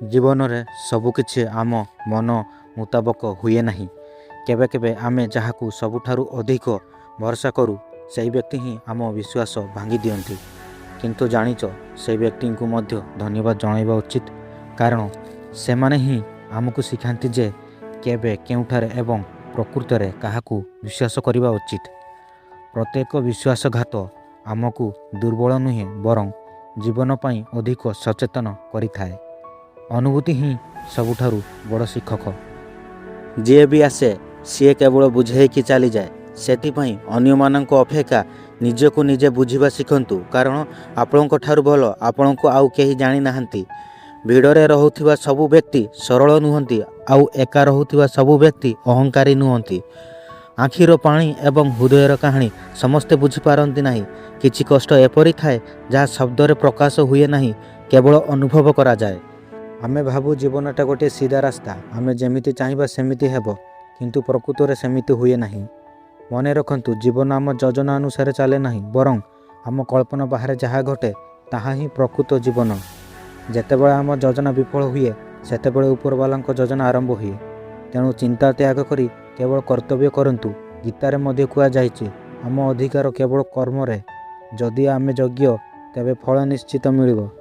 ଜୀବନରେ ସବୁକିଛି ଆମ ମନ ମୁତାବକ ହୁଏ ନାହିଁ। କେବେ କେବେ ଆମେ ଯାହାକୁ ସବୁଠାରୁ ଅଧିକ ଭରସା କରୁ, ସେହି ବ୍ୟକ୍ତି ହିଁ ଆମ ବିଶ୍ୱାସ ଭାଙ୍ଗିଦିଅନ୍ତି। କିନ୍ତୁ ଜାଣିଛ, ସେହି ବ୍ୟକ୍ତିଙ୍କୁ ମଧ୍ୟ ଧନ୍ୟବାଦ ଜଣାଇବା ଉଚିତ, କାରଣ ସେମାନେ ହିଁ ଆମକୁ ଶିଖାନ୍ତି ଯେ କେବେ, କେଉଁଠାରେ ଏବଂ ପ୍ରକୃତରେ କାହାକୁ ବିଶ୍ୱାସ କରିବା ଉଚିତ। ପ୍ରତ୍ୟେକ ବିଶ୍ୱାସଘାତ ଆମକୁ ଦୁର୍ବଳ ନୁହେଁ, ବରଂ ଜୀବନ ପାଇଁ ଅଧିକ ସଚେତନ କରିଥାଏ। ଅନୁଭୂତି ହିଁ ସବୁଠାରୁ ବଡ଼ ଶିକ୍ଷକ। ଯିଏ ବି ଆସେ, ସିଏ କେବଳ ବୁଝେଇକି ଚାଲିଯାଏ। ସେଥିପାଇଁ ଅନ୍ୟମାନଙ୍କ ଅପେକ୍ଷା ନିଜକୁ ନିଜେ ବୁଝିବା ଶିଖନ୍ତୁ, କାରଣ ଆପଣଙ୍କ ଠାରୁ ଭଲ ଆପଣଙ୍କୁ ଆଉ କେହି ଜାଣିନାହାନ୍ତି। ଭିଡ଼ରେ ରହୁଥିବା ସବୁ ବ୍ୟକ୍ତି ସରଳ ନୁହନ୍ତି, ଆଉ ଏକା ରହୁଥିବା ସବୁ ବ୍ୟକ୍ତି ଅହଙ୍କାରୀ ନୁହନ୍ତି। ଆଖିର ପାଣି ଏବଂ ହୃଦୟର କାହାଣୀ ସମସ୍ତେ ବୁଝିପାରନ୍ତି ନାହିଁ। କିଛି କଷ୍ଟ ଏପରି ଥାଏ, ଯାହା ଶବ୍ଦରେ ପ୍ରକାଶ ହୁଏ ନାହିଁ, କେବଳ ଅନୁଭବ କରାଯାଏ। ଆମେ ଭାବୁ ଜୀବନଟା ଗୋଟିଏ ସିଧା ରାସ୍ତା, ଆମେ ଯେମିତି ଚାହିଁବା ସେମିତି ହେବ। କିନ୍ତୁ ପ୍ରକୃତରେ ସେମିତି ହୁଏ ନାହିଁ। ମନେ ରଖନ୍ତୁ, ଜୀବନ ଆମ ଯୋଜନା ଅନୁସାରେ ଚାଲେ ନାହିଁ, ବରଂ ଆମ କଳ୍ପନା ବାହାରେ ଯାହା ଘଟେ, ତାହା ହିଁ ପ୍ରକୃତ ଜୀବନ। ଯେତେବେଳେ ଆମ ଯୋଜନା ବିଫଳ ହୁଏ, ସେତେବେଳେ ଉପରବାଲାଙ୍କ ଯୋଜନା ଆରମ୍ଭ ହୁଏ। ତେଣୁ ଚିନ୍ତା ତ୍ୟାଗ କରି କେବଳ କର୍ତ୍ତବ୍ୟ କରନ୍ତୁ। ଗୀତାରେ ମଧ୍ୟ କୁହାଯାଇଛି, ଆମ ଅଧିକାର କେବଳ କର୍ମରେ। ଯଦି ଆମେ ଯୋଗ୍ୟ, ତେବେ ଫଳ ନିଶ୍ଚିତ ମିଳିବ।